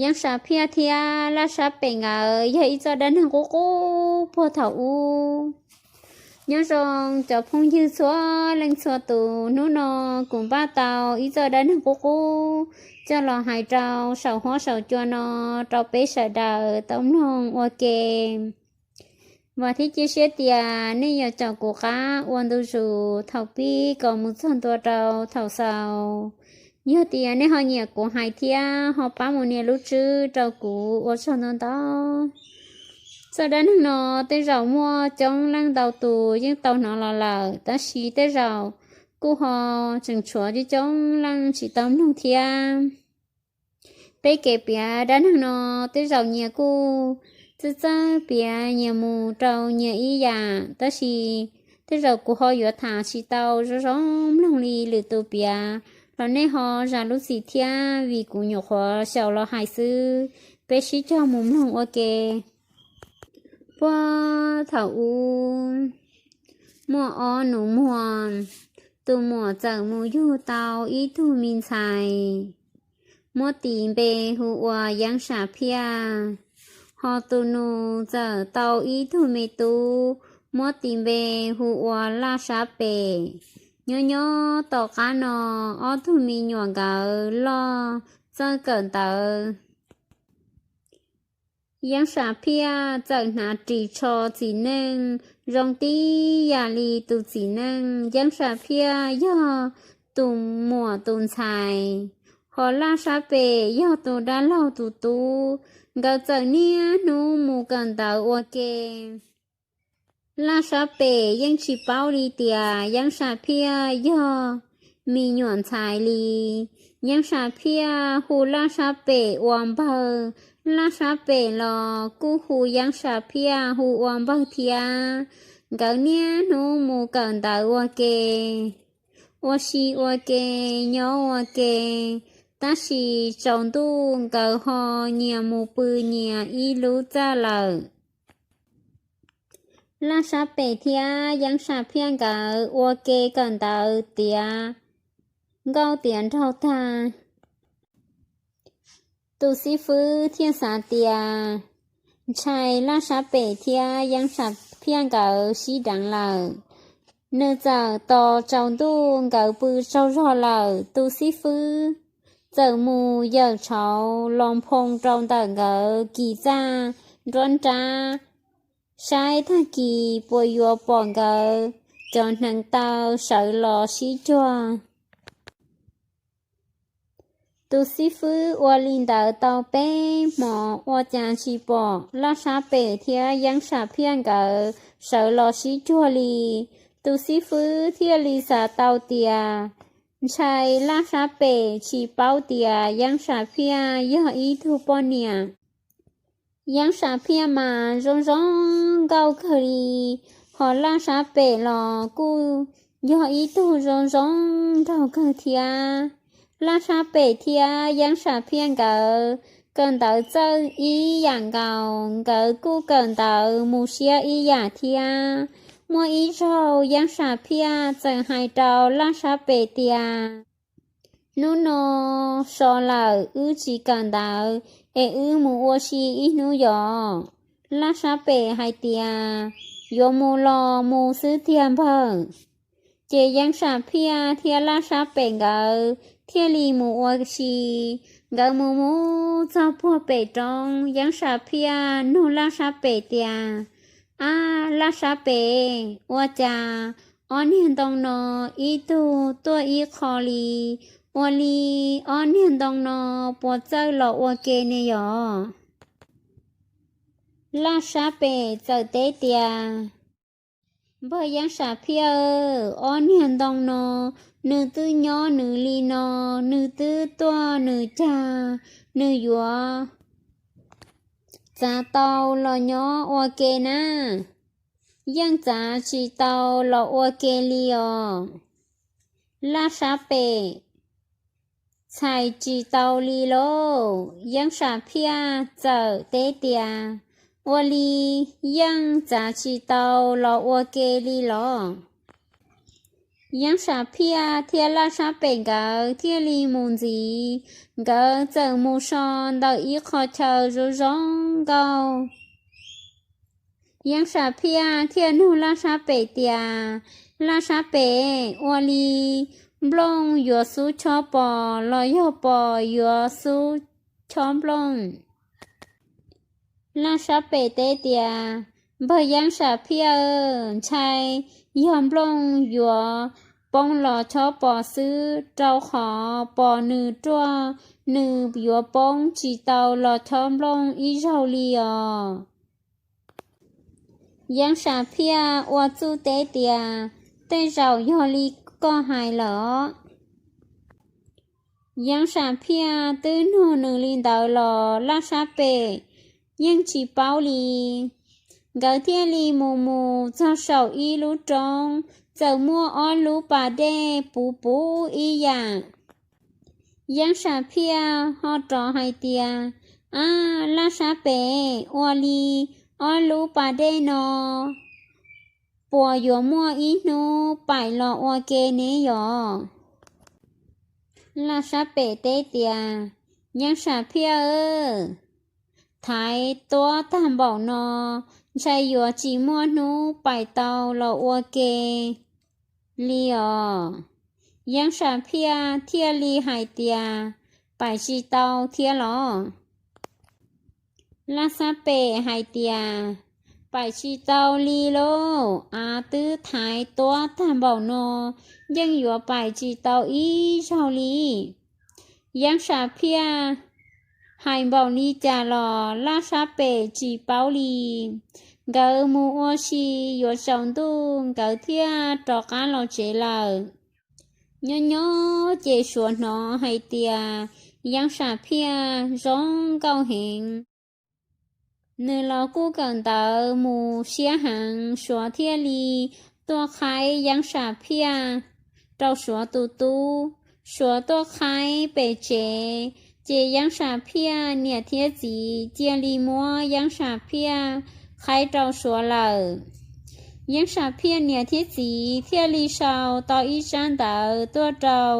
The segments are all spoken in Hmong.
Yeeb Sam Phiaj thiab Laj Sab Pem nkawd yog ib txoj dab neeg qub qub puag thaum ub. Nyob zoo cov phooj ywg txhua leej txhua tus, hnub no kuv npaj tau ib txoj dab neeg qub qub coj los hais rau saum huab saum cua no rau peb sawv daws tau mloog ua ke. Vam thiab cia siab tias nej yuav caum kuv qab ua ntu zus thaum pib kom mus txog ntua rau thaum xaus. Yog tias nej ho nyiam kuv hais thiab ho pab mus nias lub tswb rau kuv ua tsaug ntau ntau. Txoj dab neeg no tej zaum muaj coob leej ntau tus yeej tau hnov los lawm, tab sis tej zaum kuj ho tseem tshuav coob coob leej tsis tau mloog thiab. Peb kev piav dab neeg no tej zaum nyias kuj txawj txawj piav nyias mus rau nyias ib yam, tab sis tej zaum kuv ho yuav tham tsis tau zoo zoo mloog li lwm tus piav los nej ho zam lub txim thiab, vim kuv nyuam qhuav xyaum los hais xwb. Peb sib cog mus mloog ua ke. Puag thaum ub, muaj ob nus muag, tus muam txawm mus yug tau ib tug me ntxhais, muab tis npe hu ua Yeeb Sam Phiaj. Ho tus nus txawm tau ib tug me tub, muab tis npe hu ua Laj Sab Pem. Nyob nyob tom qab no, ob tug me nyuam nkawd loj txawj kawm ntawv. Yeeb Sam Phiaj txawm hnav ris tsho txiv neej zoo tib yam li tus txiv neej. Yeeb Sam Phiaj yog tus muam tus ntxhais, ho Laj Sab Pem yog tus dab laug tus tub. Nkawd txawm niaj hnub mus kawm ntawv ua ke. Laj Sab Pem yeej tsis paub li tias Yeeb Sam Phiaj yog me nyuam ntxhais li. Yeeb Sam Phiaj hu Laj Sab Pem ua npawg, Laj Sab Pem los kuj hu Yeeb Sam Phiaj hu ua npawg thiab. Nkawd niaj hnub mus kawm ntawv ua ke, ua si ua ke, nyob ua ke, tab sis tsaus ntuj nkawd ho nyias mus pw nyias ib lub txaj lawm. Laj Sab Pem thiab Yeeb Sam Phiaj nkawd ua ke kawm ntawv tiav nkauj tiav nraug tag, tus xib fwb thiaj xav tias ntshai Laj Sab Pem thiab Yeeb Sam Phiaj nkawd sib deev lawm. Nws txawm tos tsaus ntuj nkawd pw tsaug zog lawm, tus xib fwb txawm mus yawm tshauv los nphoo rau ntawm nkawd kis txaj nruab nrab, saib tag kis puas yuav pom nkawd cov hneev taw sawv los sib cuag. Tus xib fwb ua li ntawd tau peb hmos ua cas tsis pom Laj Sab Pem thiab Yeeb Sam Phiaj nkawd sawv los sib cuag li. Tus xib fwb thiaj li xav tau tias ntshai Laj Sab Pem tsis paub tias Yeeb Sam Phiaj yog ib tug poj niam. Yeeb Sam Phiaj mas zoo zoo nkauj kawg li, ho Laj Sab Pem los kuj yog ib tug zoo zoo nraug kawg thiab. Laj Sab Pem thiab Yeeb Sam Phiaj nkawd kawm ntawv txawj ib yam nkaus, nkawd kuj kawm ntawv mus siab ib yam thiab. Muaj ib zaug Yeeb Sam Phiaj txawm hais rau Laj Sab Pem tias, hnub no so lawm wb tsis kawm ntawv es wb mus ua si ib hnub yos. Laj Sab Pem hais tias, yuav mus los mus xwb tiag npawg. Ces Yeeb Sam Phiaj thiab Laj Sab Pem nkawd thiaj li mus ua si. Nkawd mus mus txog puag pem roob, Yeeb Sam Phiaj nug Laj Sab Pem tias, ab Laj Sab Pem, ua cas ob niag ntoo no ib tug tuaj ib qho li, ua li ob niag ntoo no puas txawj los ua ke ne yos? Laj Sab Pem txawm teb tias, npawg Yeeb Sam Phiaj, ob niag ntoo no nws twb nyob nws li no, nws twb tuaj nws cag, nws yuav txav tau los nyob ua ke na, yeej txav tsis tau los ua ke li os. Laj Sab Pem txhais tsis tau li lauj. Yeeb Sam Phiaj txawm teb tias, ua li yeej txav tsis tau los ua ke li los? Yeeb Sam Phiaj thiab Laj Sab Pem nkawd thiaj li mus ntxiv. Nkawd txawm mus so ntawm ib qho chaw zoo zoo nkauj. Yeeb Sam Phiaj thiaj nug Laj Sab Pem tias, Laj Sab Pem, ua li nplooj yuav xub chob pos los yog pos yuav xub chob nplooj? Laj Sab Pem teb tias, npawg Yeeb Sam Phiaj, ntshai yog nplooj yuav poob los chob pos xwb, rau qhov pos nws ruaj, nws yuav poob tsis tau los chob nplooj ib zaug li os. Yeeb Sam Phiaj ua txuj teb tias, tej zaum yog li koj hais lawm. Yeeb Sam Phiaj twb nug nws li ntawd los Laj Sab Pem yeej tsis paub li. Nkawd thiaj li mus mus txog saum ib lub roob, txawm muaj ob lub pas dej puv puv ib yam. Yeeb Sam Phiaj ho rov hais tias, ab, Laj Sab Pem, ua li ob lub pas dej no puas yuav muaj ib hnub paim los ua ke ne yom? Laj Sab Pem teb tias, Yeeb Sam Phiaj, thaiv tuab tag npaum no, ntshai yuav tsis muaj hnub paim tau los ua ke li os. Yeeb Sam Phiaj thiaj li hais tias, paim tsis tau thiab los? Laj Sab Pem hais tias, paim tsis tau li lauj, av twb thaiv tuab tag npaum no, yeej yuav paim tsis tau ib zaug li. Yeeb Sam Phiaj hais npaum li cas los Laj Sab Pem tsis paub li. Nkawd mus ua si yuav tsaus ntuj, nkawd thiaj rov qab los tsev lawm. Nyob nyob ces Suav hnov hais tias Yeeb Sam Phiaj zoo nkauj heev. Nws los kuj kawm ntawv mus siab heev, Suav thiaj li tuaj qhaib Yeeb Sam Phiaj rau Suav tus tub. Suav tuaj qhaib pem tsev, ces Yeeb Sam Phiaj niam thiab txiv cia li muab Yeeb Sam Phiaj qhaib rau Suav lawm. Yeeb Sam Phiaj niam thiab txiv thiaj li sau tau ib tsab ntawv tuaj rau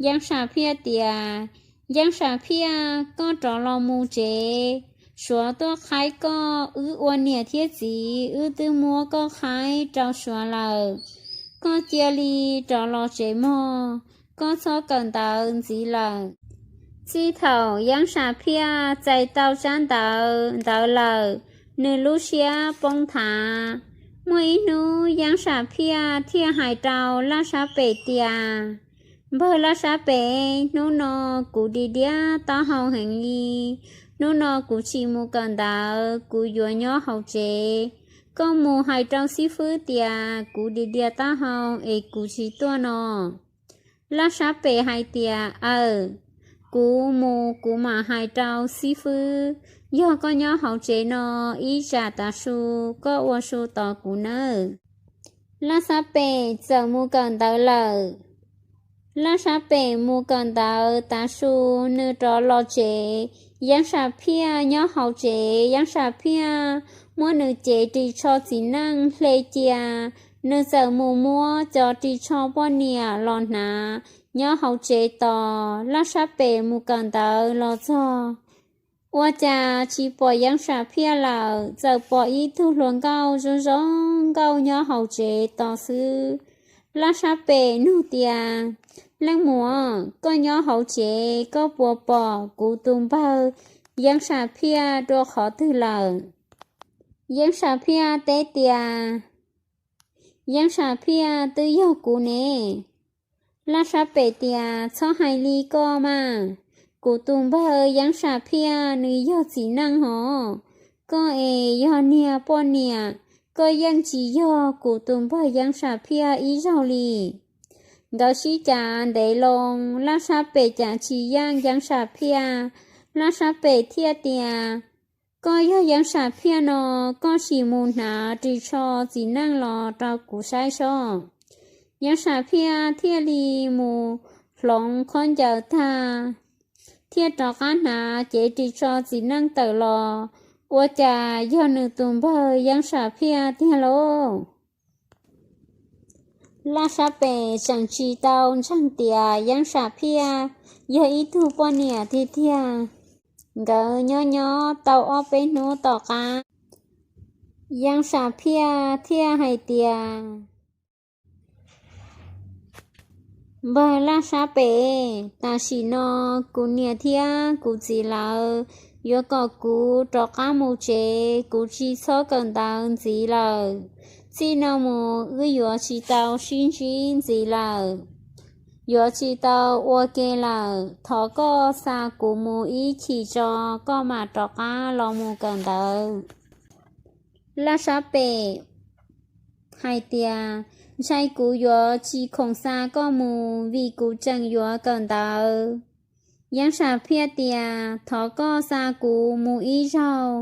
Yeeb Sam Phiaj tias, Yeeb Sam Phiaj, koj rov los mus tsev, Suav tuaj qhaib koj, wb ua niam thiab txiv wb twb muab koj qhaib rau Suav lawm. Koj cia li rov los tsev mog, koj txhob kawm ntawv ntxiv lawm. Txij thaum Yeeb Sam Phiaj txais tau tsab ntawv ntawd lawm, nws lub siab poob thav. Muaj ib hnub Yeeb Sam Phiaj thiaj hais rau Laj Sab Pem tias, npawg Laj Sab Pem, hnub no kuv dig diav taub hau heev li. Hnub no kuv tsis mus kawm ntawv, kuv yuav nyob hauv tsev. Koj mus hais rau xib fwb tias kuv dig diav taub hau es kuv tsis tuaj no. Laj Sab Pem hais tias, aws, kuv mus kuv mam hais rau xib fwb. Yog koj nyob hauv tsev no ib tsam tav su, koj ua su tos kuv nawb. Laj Sab Pem txawm mus kawm ntawv lawm. Laj Sab Pem mus kawm ntawv tav su, nws rov los tsev, Yeeb Sam Phiaj nyob hauv tsev. Yeeb Sam Phiaj muab nws cev ris tsho txiv neej hle cia, nws txawm mus muab cov ris tsho poj niam los hnav nyob hauv tsev tos. Laj Sab Pem mus kawm ntawv los txog, ua cas tsis pom Yeeb Sam Phiaj lawm, txawm pom ib tug hluas nkauj zoo zoo nkauj nyob hauv tsev tos xwb. Laj Sab Pem nug tias, leej muam, koj nyob hauv tsev koj puas pom kuv tus npawg Yeeb Sam Phiaj dua qhov twg lawm? Yeeb Sam Phiaj teb tias, Yeeb Sam Phiaj, twb yog kuv ne. Laj Sab Pem tias, txhob hais li koj mas, kuv tus npawg Yeeb Sam Phiaj nws yog txiv neej hos, koj es yog niag poj niam, koj yeej tsis yog kuv tus npawg Yeeb Sam Phiaj ib zaug li. Nkawd sib cav ntev loo, Laj Sab Pem cav tsis yeej Yeeb Sam Phiaj. Laj Sab Pem thiaj tias, koj yog Yeeb Sam Phiaj no, koj sim mus hnav ris tsho txiv neej los rau kuv saib soj. Yeeb Sam Phiaj thiaj li mus hloov khaub ncaws tag, thiaj rov qab hnav cev ris tsho txiv neej tawm los, ua cas yog nws tus npawg Yeeb Sam Phiaj tiag lauj. Laj Sab Pem tseem tsis tau ntseeg tias Yeeb Sam Phiaj yog ib tug poj niam tiag tiag. Nkawd nyob nyob tau ob peb hnub tom qab, Yeeb Sam Phiaj thiaj hais tias, Npawg Laj Sab Pem, tam sim no kuv niam thiab kuv txiv lawv yuav kom kuv rov qab mus tsev, kuv tsis txhob kawm ntawv ntxiv lawm. Txij no mus wb yuav tsis tau sib ntsib ntxiv lawm, yuav tsis tau ua ke lawm. Thov koj xa kuv mus ib chim tso, koj mam rov qab los mus kawm ntawv. Laj Sab Pem hais tias, Ntshai kuv yuav tsis khoom xa koj mus vim kuv tseem yuav kawm ntawv. Yeeb Sam Phiaj tias, Thov koj xa kuv mus ib zaug,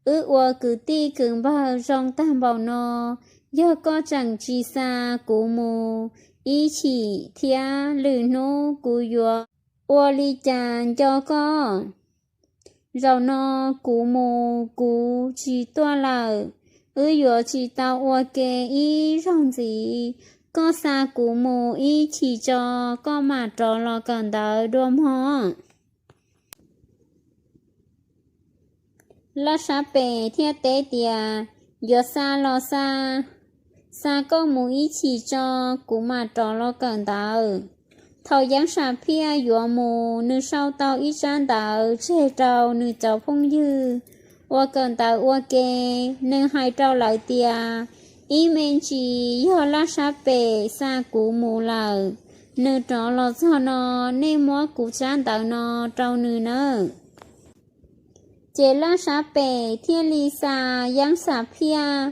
wb ua kwv tij kwv npawg zoo tag npaum no, yog koj tseem tsis xa kuv mus ib chim thiab lwm hnub kuv yuav ua li cas nco koj. Zaum no kuv mus kuv tsis tuaj lawm, wb yuav tsis tau ua ke ib zaug ntxiv. Koj xa kuv mus ib chim tso, koj mam rov los kawm ntawv dua mog. Laj Sab Pem thiaj teb tias, Yuav xa los xa, xa koj mus ib chim tso, kuv mam rov los kawm ntawv. Thaum Yeeb Sam Phiaj yuav mus, nws sau tau ib tsab ntawv tseg rau nws cov phooj ywg uas kawm ntawv ua ke. Nws hais rau lawv tias, Ib me ntsis yog Laj Sab Pem xa kuv mus lawm, nws rov los txog no, nej muab kuv tsab ntawv no rau nws nawb. Ces Laj Sab Pem thiaj li xa Yeeb Sam Phiaj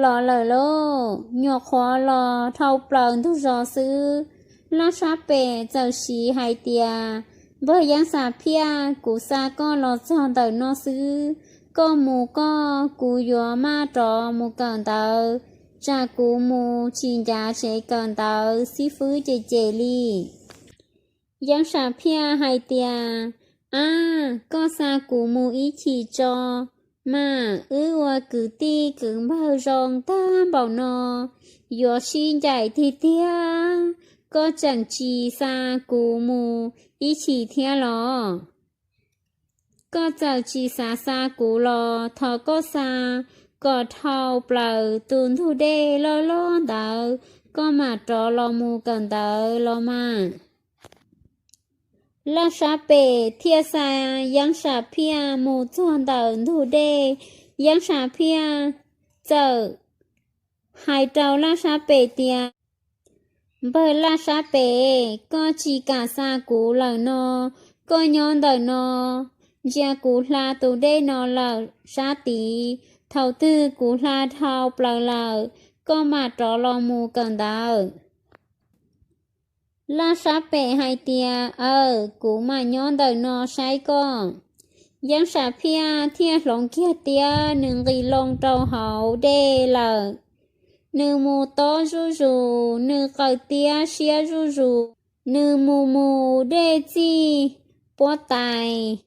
los lawm lauj. Nyuam qhuav los dhau plaws ntug zos xwb, Laj Sab Pem txawm siv hais tias, Npawg Yeeb Sam Phiaj, kuv xa koj los txog ntawm no xwb, koj mus koj, kuv yuav maj rov mus kawm ntawv, tsam kuv mus tsis ncav tsev kawm ntawv xib fwb ces cem li. Yeeb Sam Phiaj hais tias, Ab, koj xa kuv mus ib chim tso mas, wb ua kwv tij kwv npawg zoo tag npaum no, yuav sib ncaim tiag tiag, koj tseem tsis xa kuv mus ib chim thiab los? Koj txawm tsis xav xa kuv los thov koj xa kom dhau plaws tus ntug dej loj loj ntawd, koj mam rov los mus kawm ntawv los mas. Laj Sab Pem thiaj xa Yeeb Sam Phiaj mus txog ntawm ntug dej. Yeeb Sam Phiaj txawm hais rau Laj Sab Pem tias, Npawg Laj Sab Pem, koj tsis kam xa kuv lawm no, koj nyob ntawm no, ntsia kuv hla tus dej no lawm sab tid, thaum twg kuv hla dhau plaws lawm, koj mam rov los mus kawm ntawv. Laj Sab Pem hais tias, Aw, kuv mam nyob ntawm no saib koj. Yeeb Sam Phiaj thiaj hloov kiag tiab, nws nqis loo rau hauv dej lawm. Nws mus tob zuj zus, nws qaws tiab siab zuj zus, nws mus mus dej txij puab tais.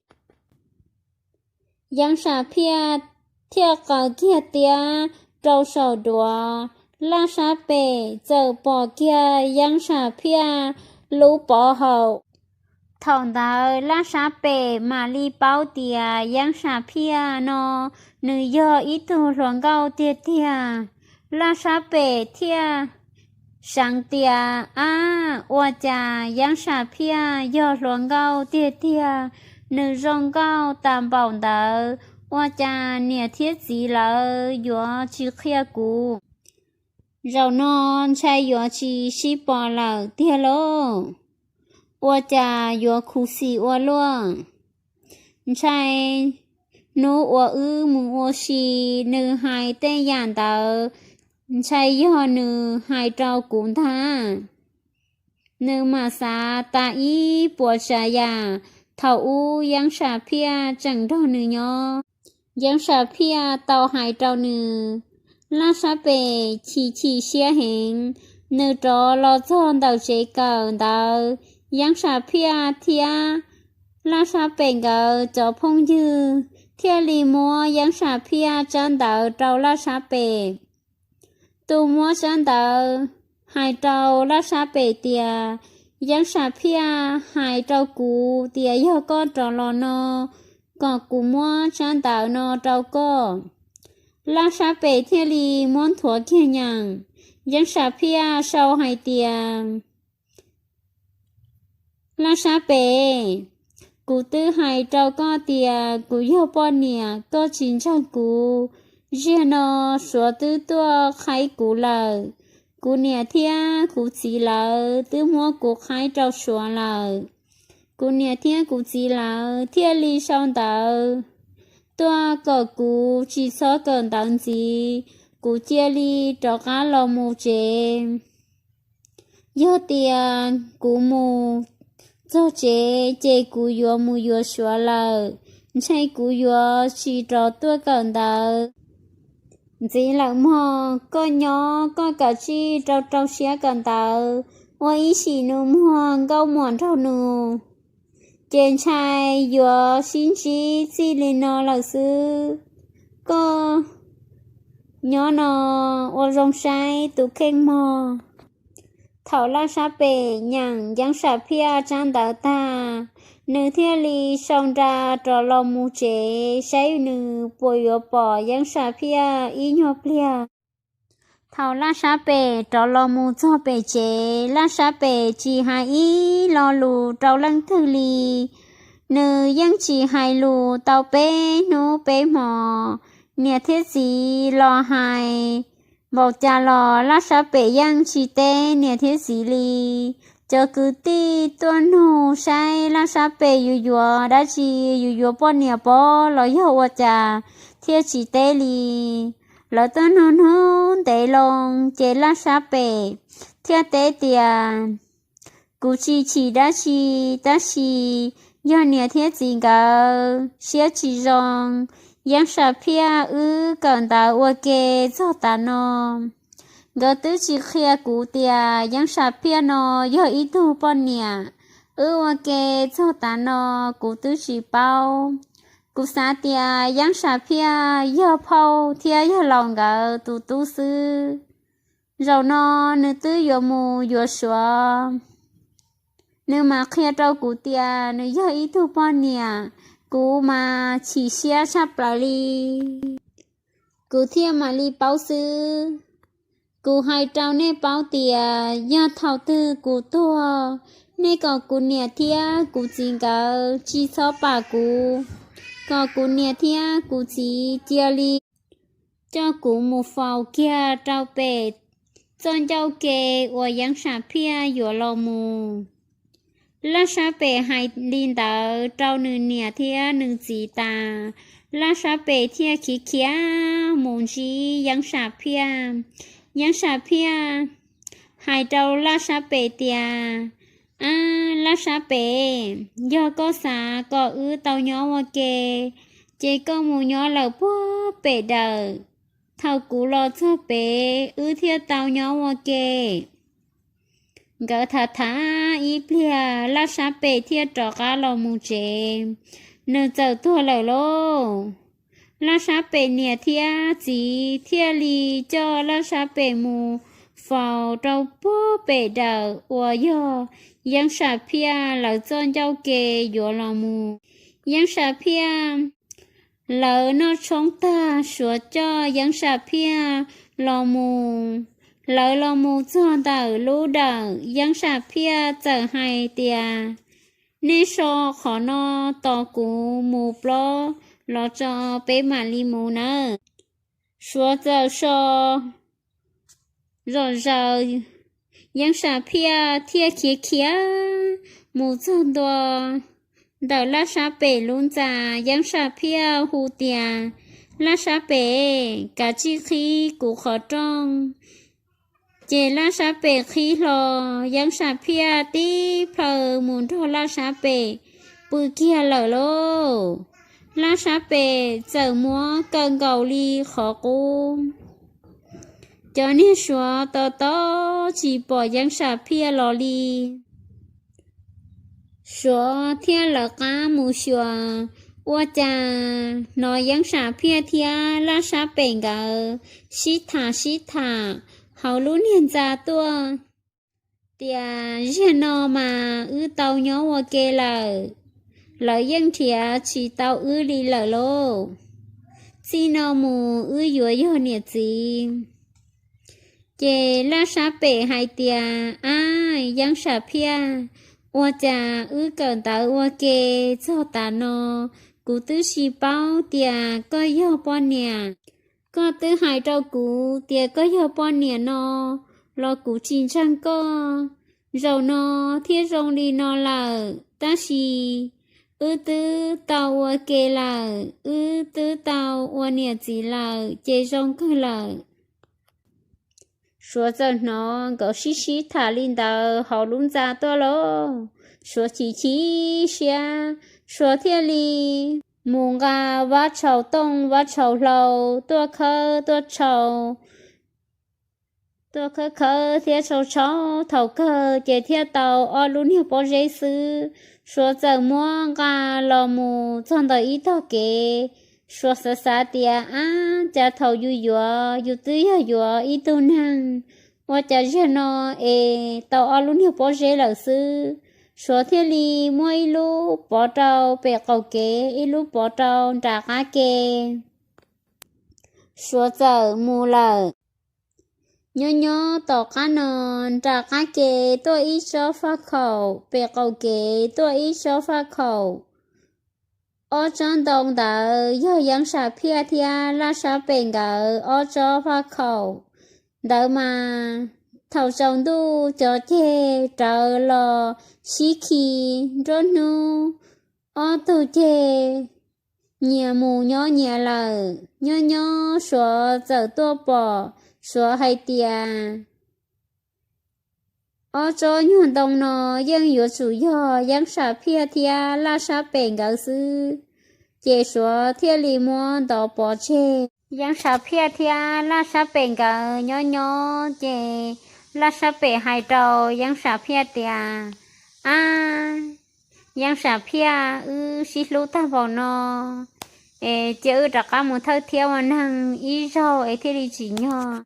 Yeeb Sam Phiaj thiaj qaws kiag tiab rau saum duav. Laj Sab Pem txawm pom kiag Yeeb Sam Phiaj lub pov haum. Thaum ntawd Laj Sab Pem mam li paub tias Yeeb Sam Phiaj no nws yog ib tug hluas nkauj tiag tiag. Laj Sab Pem thiaj seev tias, Ab, ua cas Yeeb Sam Phiaj yog hluas nkauj tiag tiag, nws zoo nkauj tas npaum ntawd, ua cas niam thiab txiv lawv yuav tsis qhia kuv? Zaum no ntshai yuav tsis sib pom lawm tiag lauj. Ua cas yuav khuv xim ua luaj? Ntshai hnub uas wb mus ua si, nws hais tej yam ntawd, ntshai yog nws hais rau kuv ntag. Nws mam xav tas ib puas tsav yam thaum ub Yeeb Sam Phiaj tseem nrog nws nyob. Yeeb Sam Phiaj tau hais rau nws. Laj Sab Pem chim chim siab heev, nws rov los txog ntawm tsev kawm ntawv, Yeeb Sam Phiaj thiab Laj Sab Pem nkawd cov phooj ywg thiaj li muab Yeeb Sam Phiaj tsab ntawv rau Laj Sab Pem. Tus muab tsab ntawv hais rau Laj Sab Pem tias, Yeeb Sam Phiaj hais rau kuv tias yog koj rov los no, kom kuv muab tsab ntawv no rau koj. Laj Sab Pem thiaj li muab nthuav kiag nyeem. Yeeb Sam Phiaj sau hais tias, Laj Sab Pem, kuv twb hais rau koj tias kuv yog poj niam, koj tsis ntseeg kuv. Ziag no Suav twb tuaj qhaib kuv lawm. Kuv niam thiab kuv txiv lawv twb muab kuv qhaib rau Suav lawm. Kuv niam thiab kuv txiv lawv thiaj li sau ntawv tuaj kom kuv tsis txhob kawm ntawv ntxiv, kuv cia li rov qab los mus tsev. Yog tias kuv mus txog tsev ces kuv yuav mus yuav Suav lawm, ntshe kuv yuav tsis rov tuaj kawm ntawv ntxiv lawm mog. Koj nyob koj kav tsij rau rau siab kawm ntawv, ua ib sim nus muag nkauj muam nraug nus, ces ntshai yuav sib ntsib txij li no lawm xwb. Koj nyob no ua zoo saib tus kheej mog. Thaum Laj Sab Pem nyeem Yeeb Sam Phiaj tsab ntawv tag, nws thiaj li sau nra rov los mus tsev saib nws puas yuav pom Yeeb Sam Phiaj ib nyuag pliag. Thaum Laj Sab Pem rov los mus txog pem tsev, Laj Sab Pem tsis hais ib lo lus rau leej twg li. Nws yeej tsis hais lus tau peb hnub peb hmo. Niam thiab txiv los hais npaum cas los Laj Sab Pem yeej tsis teb niam thiab txiv li. Cov kwv tij tuaj nug saib Laj Sab Pem yuav yuav dab tsi, yuav yuav poj niam pob los yog ua cas thiaj tsis teb li. Lawv tuaj nug nug ntev loo ces Laj Sab Pem thiaj teb tias, Kuv tsis chim dab tsi, tab sis yog niam thiab txiv nkawd siab tsis zoo, Yeeb Sam Phiaj wb kawm ntawv ua ke txog tav no, nkawd twb tsis qhia kuv tias Yeeb Sam Phiaj no yog ib tug poj niam. Wb ua ke txog tav no kuv twb tsis paub. Kuv xav tias Yeeb Sam Phiaj yog phauj thiab yawg laus nkawd tus tub xwb. Zaum no nws twb yuav mus yuav Suav, nws mas qhia rau kuv tias nws yog ib tug poj niam, kuv mas chim siab tshaj plaws li. Kuv thiaj mam li paub xwb. Kuv hais rau nej paub tias yog thaum twg kuv tuag, nej kom kuv niam thiab kuv txiv nkawd tsis txhob pam kuv, kom kuv niam thiab kuv txiv cia li coj kuv mus faus kiag rau pem txoj ncauj ke uas Yeeb Sam Phiaj yuav los mus. Laj Sab Pem hais li ntawd rau nws niam thiab nws txiv tas, Laj Sab Pem thiaj khiav khiav mus ntsib Yeeb Sam Phiaj. Yeeb Sam Phiaj hais rau Laj Sab Pem tias, Ab, Laj Sab Pem, yog koj xav kom wb tau nyob ua ke, ces koj mus nyob lawm puag pem dawm. Thaum kuv los txog pem wb thiaj tau nyob ua ke. Nkawd tham tham ib pliag, Laj Sab Pem thiaj rov qab los mus tsev. Nws txawm tuag lawm lauj. Laj Sab Pem niam thiab txiv thiaj li coj Laj Sab Pem mus faus rau puag pem dawm uas yog Yeeb Sam Phiaj lawv txoj ncauj ke yuav los mus. Yeeb Sam Phiaj lawv noj tshoob tag, Suav coj Yeeb Sam Phiaj los mus. Lawv los mus txog ntawm lub dawm, Yeeb Sam Phiaj txawm hais tias, Nej so qhov no tos kuv mus plob los tso peb mam li mus nawb. Suav txawm so zom zaws, Yeeb Sam Phiaj thiaj khiav khiav mus txog ntua ntawm Laj Sab Pem lub ntxa. Yeeb Sam Phiaj hu tias, Laj Sab Pem, kav tsij qhib kuv qhov rooj. Ces Laj Sab Pem qhib hlo, Yeeb Sam Phiaj tib plhaw mus nrog Laj Sab Pem pw kiag lawm lauj. Laj Sab Pem txawm muab kaw nkaus li qhov qub. Cov niag Suav tos tos tsis pom Yeeb Sam Phiaj los li. Suav thiaj lawv qab mus xyuas, ua cas hnov Yeeb Sam Phiaj thiab Laj Sab Pem nkawd sib tham sib tham hauv lub niag ntxa tuaj tias, Ziag no mas wb tau nyob ua ke lawm, lawv yeej nrhiav tsis tau wb li lawm lauj. Txij no mus wb yuav yog niam txiv. Ces Laj Sab Pem hais tias, Ab, Yeeb Sam Phiaj, ua cas wb kawm ntawv ua ke txog tav no, kuv twb tsis paub tias koj yog poj niam. Koj twb hais rau kuv tias koj yog poj niam no los kuv tsis ntseeg koj. Zaum no thiaj zoo li no lawm, tab sis wb twb tau ua ke lawm, wb twb tau ua niam txiv lawm ces zoo kawg lawm. Suav txawm hnov nkawd sib sib tham li ntawd hauv lub ntxa tuaj lauj, Suav chim chim siab, Suav thiaj li mus nqa vab tshau tooj vab tshau hlau tuaj khawb tuaj tshau, tuaj khawb khawb thiab tshau tshau thaum kawg ces thiaj tau ob lub niag pob zeb xwb. Suav txawm muab nqa los mus txog ntawm ib tog kev. Suav xav xav tias, Ab, cas thaum yus yuav yus twb yog yuav ib tug neeg, ua cas ziag no es tau ob lub niag pob zeb lawm xwb. Suav thiaj li muab ib lub pov rau pem qaum kev, ib lub pov rau nram qab ke. Suav txawm mus lawm. Nyob nyob tom qab no, nram qab ke tuaj ib tsob faj khaum, pem qaum kev tuaj ib tsob faj khaum. Ob tsob ntoo ntawd yog Yeeb Sam Phiaj thiab Laj Sab Pem nkawd ob tsob faj khaum. Ntawd mas thaum tsaus ntuj cov ceg rawv los sib khi, nruab hnub ob tug ceg nyias mus nyob nyias lawm. Nyob nyob Suav txawm tuaj pom, Suav hais tias, Ob tsob nyuag ntoo no yeej yuav tsum yog Yeeb Sam Phiaj thiab Laj Sab Pem nkawd xwb. Ces Suav thiaj li muab ntov pov tseg. Yeeb Sam Phiaj thiab Laj Sab Pem nkawd nyob nyob ces Laj Sab Pem hais rau Yeeb Sam Phiaj tias, Ab, Yeeb Sam Phiaj, wb sib hlub tag npaum no es cia wb rov qab mus thawj thiab ua neeg ib zaug es thiaj li tsim nyog.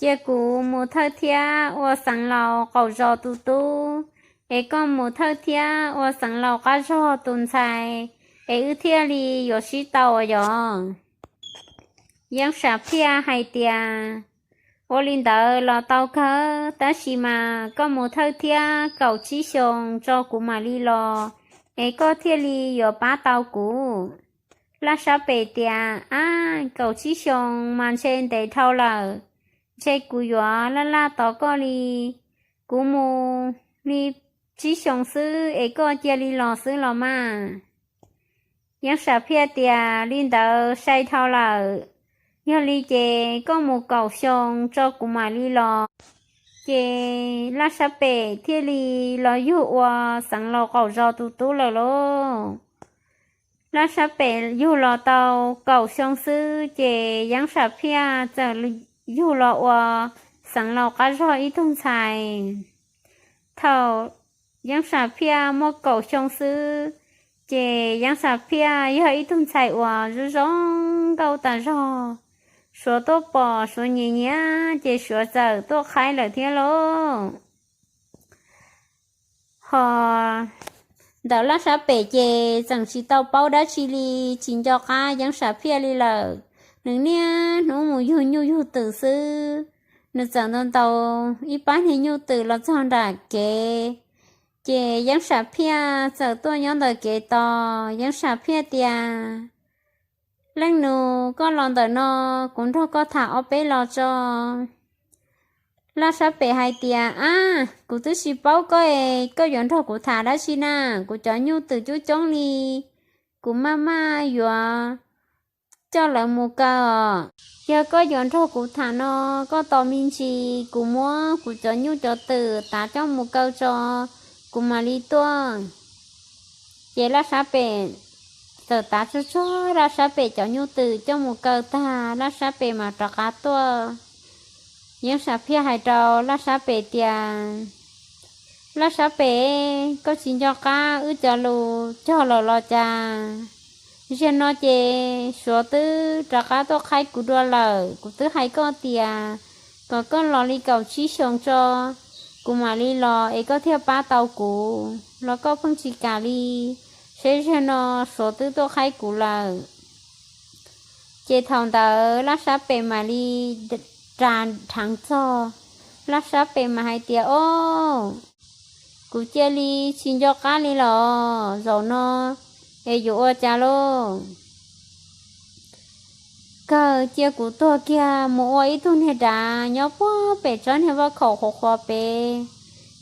Cia kuv mus thawj thiab ua xeev laus qaum zos tus tub, es koj mus thawj thiab ua xeev laus qab zog tus ntxhais, es wb thiaj li yuav sib tau yom. Yeeb Sam Phiaj hais tias, Ua li ntawd los tau kawg, tab sis mas koj mus thawj thiab kaum tsib xyoos tso kuv mam li los, es koj thiaj li yuav pab tau kuv. Laj Sab Pem tias, Ab, kaum tsib xyoos mas ntshe ntev dhau lawm, ntshe kuv yuav laj laj tos koj li. Kuv mus li tsib xyoos xwb es koj cia li los xwb los mas. Yeeb Sam Phiaj tias, Li ntawd sai dhau lawm. Yog li ces koj mus kaum xyoo tso kuv mam li los. Ces Laj Sab Pem thiaj li los yug ua xeev laus qaum zos tus tub lawm lauj. Laj Sab Pem yug los tau kaum xyoo xwb ces Yeeb Sam Phiaj txawm yug los ua xeev laus qab zog ib tug ntxhais. Thaum Yeeb Sam Phiaj muaj kaum xyoo xwb, ces Yeeb Sam Phiaj yog ib tug ntxhais uas zoo zoo nkauj tas zog. Suav tuaj pom Suav nyiam nyiam ces Suav txawm tuaj qhaib lawm thiab lauj. Ho ntawm Laj Sab Pem ces tseem tsis tau paub dab tsi li, tsis nco qab Yeeb Sam Phiaj li lawm. Nws niaj hnub mus yug nyuj yug twm xwb. Nws txawm ntaus ntaus ib pab niag nyuj twm los txog nram kev, ces Yeeb Sam Phiaj txawm tuaj nyob ntawm kev tos. Yeeb Sam Phiaj tias, Leej nus, koj los ntawm no, kuv nrog koj tham ob peb los tso. Laj Sab Pem hais tias, Ab, kuv twb tsis paub koj es koj yuav nrog kuv tham dab tsi na? Kuv cov nyuj twm coob coob li, kuv maj maj yuav coj lawv mus kaw os. Yog koj yuav nrog kuv tham no, koj tos me ntsis kuv muab kuv cov nyuj cov twm tav coj mus kaw tso, kuv mam li tuaj. Ces Laj Sab Pem txawm tav tsuag tsuag Laj Sab Pem cov nyuj twm coj mus kaw tag, Laj Sab Pem mam rov qab tuaj. Yeeb Sam Phiaj hais rau Laj Sab Pem tias, Laj Sab Pem, koj tsis nco qab wb cov lus cog lawm los cas? Zaum no ces Suav twb rov qab tuaj qhaib kuv dua lawm. Kuv twb hais koj tias kom koj los li kaum tsib xyoos tso, kuv mam li los es koj thiaj pab tau kuv, los koj pheej tsis kam li, seb zaum no Suav twb tuaj qhaib kuv lawm. Ces thaum ntawd Laj Sab Pem mam li ras dheev txog, Laj Sab Pem mas hais tias, Au, kuv cia li tsis nco qab li los zaum no es yuav ua cas lauj? Kawg cia kuv tuag kiag mus ua ib tug niag dav nyob puag pem tsob niag vaj khaum qhuav qhuav pem,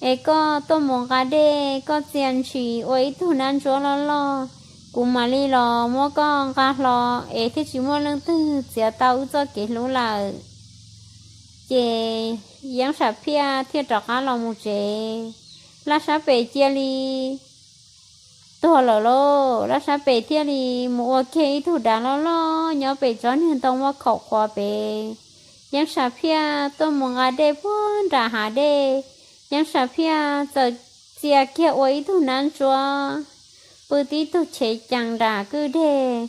es koj tuaj mus nqa dej, koj txia ntshis ua ib tug nab ntsuab loj loj, kuv mam li los muab koj nqa hlo, es thiaj tsis muaj leej twg txiav tau wb txoj kev hlub lawm. Ces Yeeb Sam Phiaj thiaj rov qab los mus tsev. Laj Sab Pem cia li tuag lawm lauj. Laj Sab Pem thiaj li mus ua kiag ib tug dav loj loj nyob pem tsob niag ntoo vaj khaum qhuav pem. Yeeb Sam Phiaj tuaj mus nqa dej puag nram hav dej, Yeeb Sam Phiaj txawm txia kiag ua ib tug nab ntsuab pw tib tug chev cees nram kwj deg,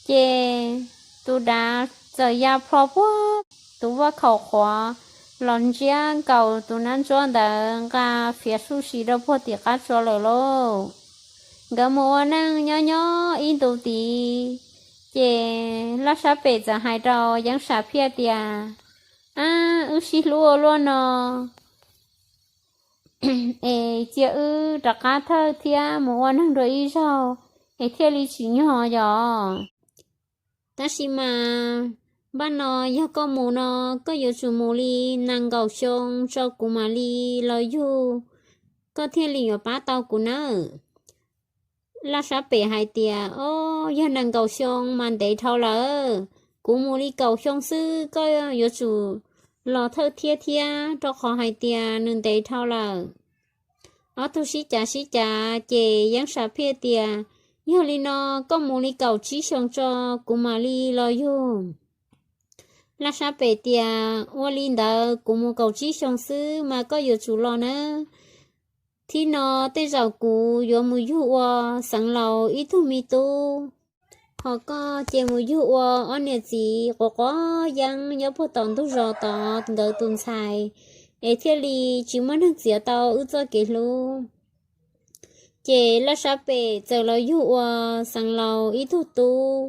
ces tus dav txawm ya plho puag tus vaj khaum qhuav los ntsiab nkaus tus nab ntsuab ntawd nqa fiav suj si rau puag tim qab tsua lawm lauj. Nkawd mus ua neej nyob nyob ib ntus tid, ces Laj Sab Pem txawm hais rau Yeeb Sam Phiaj tias, Ab, wb sib hlub ua luaj no es cia wb rov qab thawj thiab mus ua neeg dua ib zaug es thiaj li tsim nyog yom. Tab sis mas npaj no yog koj mus no, koj yuav tsum mus li nees nkaum xyoo tso kuv mam li los yug, koj thiaj li yuav pab tau kuv nawb. Laj Sab Pem hais tias, Au, yog nees nkaum xyoo mas ntev dhau lawm, kuv mus li kaum xyoo xwb koj yuav tsum los thawj thiab thiab, rau qhov hais tias nws ntev dhau lawm. Ob tug sib cav sib cav ces Yeeb Sam Phiaj tias, Yog li no koj mus li kaum tsib xyoo tso, kuv mam li los yug. Laj Sab Pem tias, Ua li ntawd kuv mus kaum tsib xyoo xwb mas koj yuav tsum los nawb. Thib no tej zaum kuv yuav mus yug ua Xeev Laus ib tug me tub, ho koj ces mus yug ua ob niam txiv quav quav yeeb nyob puag tom ntug zos tod nkawd tus ntxhais, es thiaj li tsis muaj neeg txiav tau wb txoj kev hlub. Ces Laj Sab Pem txawm los yug ua Xeev Laus ib tug tub.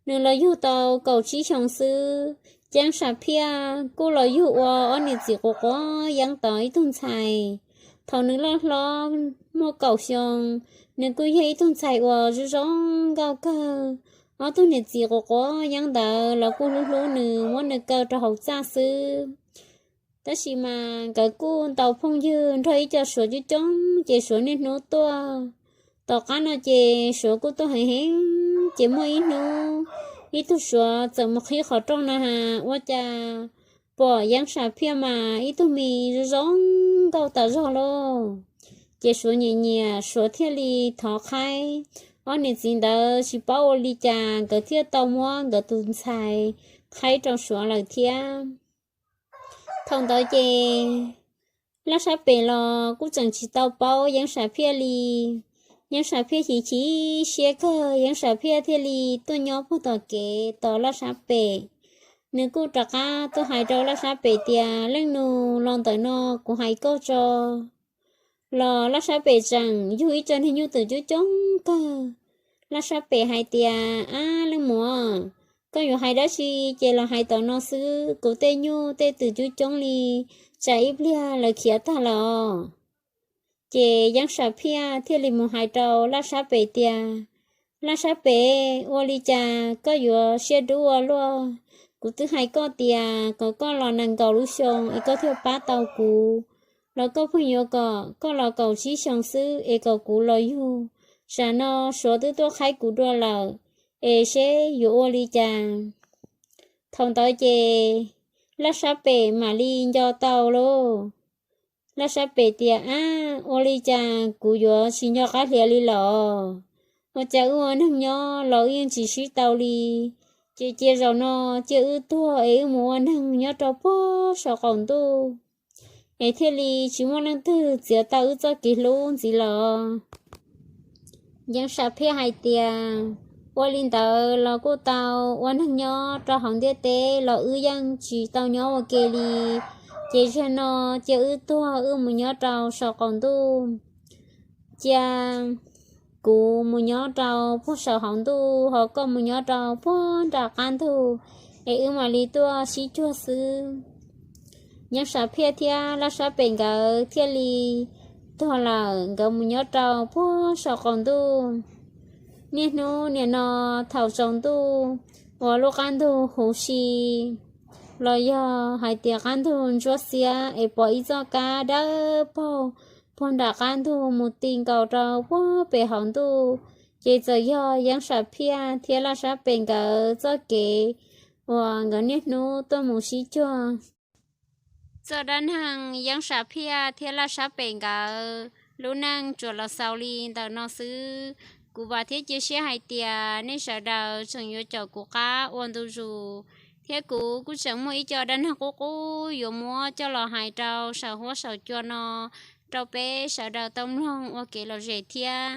Nws los yug tau kaum tsib xyoo xwb, Yeeb Sam Phiaj kuj los yug ua ob niam txiv quav quav yeeb tod ib tug ntxhais. Thaum nws loj hlob muaj kaum xyoo, nws kuj yog ib tug ntxhais uas zoo zoo nkauj kawg. Ob tug niam txiv quav quav yeeb ntawd los kuj hlub hlub nws, muab nws kaw rau hauv txaj xwb. Tab sis mas nkawd kuj ntaus phooj ywg nrog ib co Suav coob coob, ces Suav niaj hnub tuaj. Tom qab no ces Suav kuj tuaj heev heev, ces muaj ib hnub ib tug Suav txawm mus qhib qhov rooj no ha, ua cas pom Yeeb Sam Phiaj mas ib tug me zoo zoo nkauj tas zog lauj. Ces Suav nyiam nyiam, Suav thiaj li thov qhaib. Ob niam txiv ntawd tsis paub ua li cas nkawd thiaj tau muab nkawd tus ntxhais qhaib rau Suav lawm thiab. Thaum ntawd ces Laj Sab Pem los kuj tseem tsis tau paub Yeeb Sam Phiaj li. Yeeb Sam Phiaj chim chim siab kawg, Yeeb Sam Phiaj thiaj li tuaj nyob puag tom kev tos Laj Sab Pem. Nws kuj rov qab tuaj hais rau Laj Sab Pem tias, Leej nus, los ntawm no kuv hais koj tso. Los Laj Sab Pem tseem yug ib co niag nyuj twm coob coob kawg. Laj Sab Pem hais tias, Ab leej muam, koj yuav hais dab tsi ces los hais tom no xwb, kuv tej nyuj tej twm coob coob li, tsam ib pliag lawv khiav tag lawm os. Ces Yeeb Sam Phiaj thiaj li mus hais rau Laj Sab Pem tias, Laj Sab Pem, ua li cas koj yuav siab dub ua luaj? Kuv twb hais koj tias kom koj los nees nkaum lub xyoo es koj thiaj pab tau kuv, los koj pheej yuav kom koj los kaum tsib xyoo xwb es kom kuv los yug. Tsam no Suav twb tuaj qhaib kuv dua lawm, es seb yuav ua li cas. Thaum ntawd ces Laj Sab Pem mam li nco tau lauj. Laj Sab Pem tias, Ab, ua li cas kuv yuav tsis nco qab hlias li los? Ua cas wb ua neeg nyob los wb yeej tsis sib tau li, ces cia zaum no cia wb tuag es wb mus ua neeg nyob rau puag saum qaum ntuj, es thiaj li tsis muaj leej twg txiav tau wb txoj kev hlub ntxiv los? Yeeb Sam Phiaj hais tias, Ua li ntawd los kuj tau, ua neeg nyob rau hauv ntiaj teb los wb yeej tsis tau nyob ua ke li. Ces zaum no cia wb tuag wb mus nyob rau saum qaum ntuj. Cia kuv mus nyob rau puag saum hauv ntuj, ho koj mus nyob rau puag nram qab ntug, es wb mam li tuaj sib cuag xwb. Yeeb Sam Phiaj thiab Laj Sab Pem nkawd thiaj li tuag lawm, nkawd mus nyob rau puag saum qaum ntuj. Niaj hnub nim no thaum tsaus ntuj uas lub qab ntug huv si los yog hais tias qab ntug ntsuab xiab es pom ib txoj kab dawb paug puag nram qab ntug mus ti nkaus rau puag pem hauv ntuj, ces txawm yog Yeeb Sam Phiaj thiab Laj Sab Pem nkawd txoj kev uas nkawd niaj hnub tuaj mus sib cuag. Txoj dab neeg Yeeb Sam Phiaj thiab Laj Sab Pem nkawd lub neej tsuas los xaus li ntawm no xwb. Kuv vam thiab cia siab hais tias nej sawv daws tseem yuav caum kuv qab ua ntu zus, thiab kuv kuj tseem muaj ib co dab neeg qub qub yuav muab coj los hais rau saum huab saum cua no rau peb sawv daws tau mloog ua kev lom zem thiab.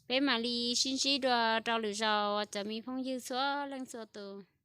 Peb mam li sib ntsib dua rau lwm zaus cov me phooj ywg txhua leej txhua tus.